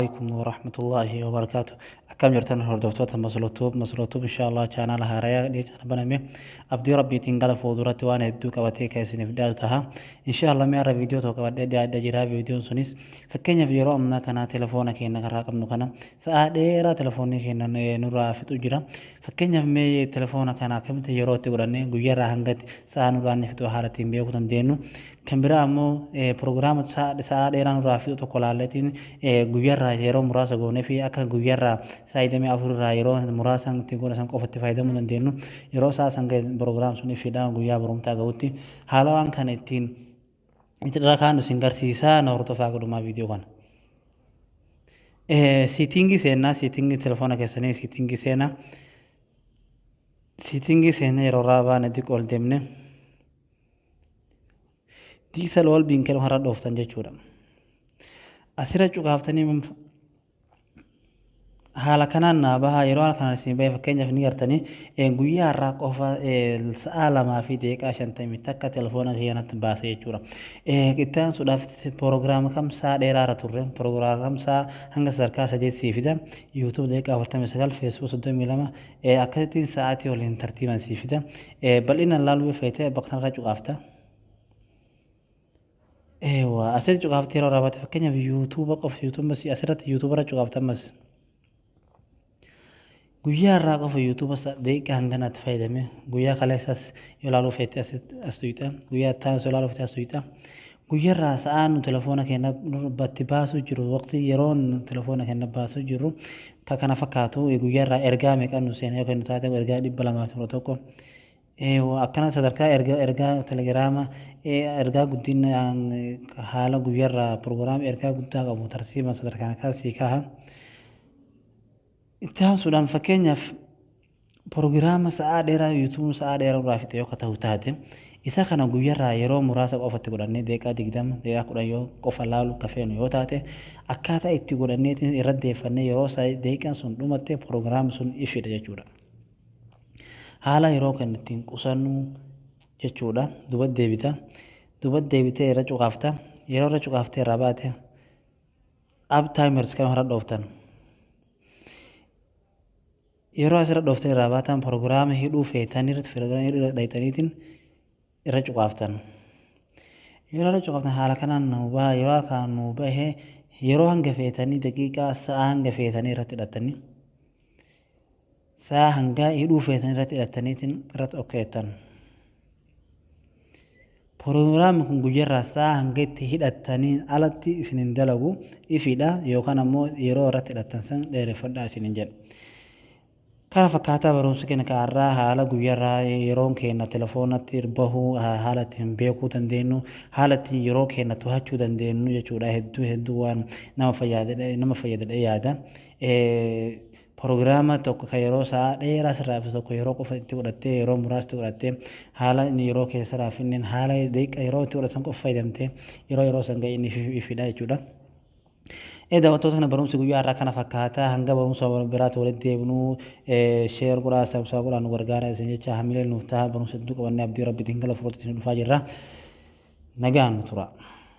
Alaikum warahmatullahi wabarakatuh. Akkam jirtan, hordoftoota Maslootuub? Maslootuub insha Allah chaanaala haarayaa dhiyeenya baname. Abdii Rabbiitiin gara fuulduratti waan hedduu qabatee kan isiniif dhiyaatu taha insha Allah. Mi'arra viidiyoo tokko qabadhee dhiyaadhee jira. Viidiyoon sunis, fakkeenyaaf, yeroo ammaa kana telefoona keenya karaa qabnu kana sa'aa dheeraa telefoonni keenya nurraa fixu jira. Fakkeenyaaf, mee telefoona kana akkamitti yeroo itti godhannee guyyaarraa hangatti sa'aa nurraa inni fixu haala ittiin beekuu dandeenyu, kan biraa ammoo piroogiraama sa'aa dheeraa nurraa fixu tokko laalleetiin guyyaarraa yeroo muraasa goonee fi akka guyyaarraa sa'a 24 irraa yeroo muraasa itti godhan san qofa itti fayyadamuu dandeenyu, yeroo sa'a san ga'e piroogiraam sun ifiidhaan guyyaa barumsaa ga'utti haala waan kana ittiin itti irra kaanu isin garsiisaa. Na hordofaa godhumaa viidiyoo kana. Setting seenaa, setting telefoona keessanii, setting seenaa. Setting seenaa yeroo irraa baane xiqqoo ol deemne digital well-being kan har'a dhooftan jechuudha. Asirra cuqaaftanii haala kanaan naa bahaa. Yeroo haala kanaan isin bahe, fakkeenyaaf, ni gartanii guyyaa har'aa qofa sa'a 2 fi daqiiqaa 51 telefoona kiyyanatti baase jechuudha. Itti aansuudhaaf piroogiraama kam sa'a dheeraa irra turre, piroogiraama kam sa'a hanga sadarkaa sadeet sii fida. YouTube daqiiqaa 49, Facebook 32, akkasittiin sa'aatii waliin tartiiban sii fida. Bal'inaan laaluu yoo feete bakka kanarra cuqaafta. Eewa, asirra cuqaaftee yeroo raawwatte, fakkeenyaaf, YouTube qofa, YouTube asirratti YouTube irra cuqaafta ammas. Guyyaa irraa qofa YouTube daqiiqaa hanganaatti fayyadame. Guyyaa kaleessas yoo ilaaluu feete as tuqxa. Guyyaa itti aanus yoo ilaaluu feete as tuqxa. Guyyaa irraa sa'aan nu telefoona keenya batti baasuu jiru, waqtii yeroon nu telefoona keenya baasuu jiru ka kana fakkaatu. Guyyaa irraa ergaa meeqa nu seena yoo kennu taate, ergaa 211. Akkana sadarkaa ergaa telegiraama, ergaa guddina, haala guyyaarraa piroogiraama ergaa guddaa qabu tartiiban sadarkaan akkasii kaha. Itti aansuudhaan, fakkeenyaaf, piroogiraama sa'aa dheeraa YouTube sa'aa dheeraa irraa fixe yoo ta'u taate, isa kana guyyaarraa yeroo muraasa qofatti godhannee daqiiqaa 20, daqiiqaa 10 yoo qofa laalu ka feenu yoo taate, akkaataa itti godhanneetiin irra deeffannee yeroo daqiiqaan sun dhumatte piroogiraamni sun ifidha jechuudha. Haala yeroo kan ittiin qusannu jechuudha. Duba deebita. Duba deebitee irra cuqaafta. Yeroo irra cuqaaftee irraa baate, app timers kan irra dhooftan. Yeroo asirra dhooftan irraa baatan, piroogiraama hidhuu feetan irratti piroogiraama hidhuu dhayxaniitiin irra cuqaaftan. Yeroo irra cuqaaftan haala kanaan nu baha. Yeroo haala kanaan nu bahe, yeroo hanga feetanii, daqiiqaa sa'a hanga feetanii irratti hidhattanii, sa'a hanga hidhuu feetan irratti hidhattaniitiin irratti okkeettan. Piroogiraamni kun guyyaarraa sa'a hanga itti hidhattanii alatti isin hin dalagu, ifidha, yookaan ammoo yeroo irratti hidhattan san dheereffadhaa isinin jedha. Kana fakkaataa barumsi keenya kaarraa haala guyyaarraa yeroon keenya telefoonatti bahuu haala ittiin beekuu dandeenyu, haala ittiin yeroo keenya to'achuu dandeenyu jechuudha. Hedduu hedduu waan nama fayyadadha yaada. Piroogiraama tokko kan yeroo sa'a dheeraa sirraa fi tokko yeroo qofa itti godhattee, yeroo muraasa godhattee, haala inni yeroo keessa raafinneen haala daqiiqa yeroo itti godhatan qofa fayyadamtee yeroo yeroo san ga'e inni ifidha jechuudha. Daawwattoota kana, barumsi guyyaa har'aa kana fakkaata. Hanga barumsa biraatti walitti deebinuu, share godhaa, subscribe godhaa, nu gargaara isin jecha, hamilee nuuf ta'a. Barumsa hedduu qabannee abdii Rabbiitiin gala fuulduratti isin dhufaa jirra. Nagaan nu tura.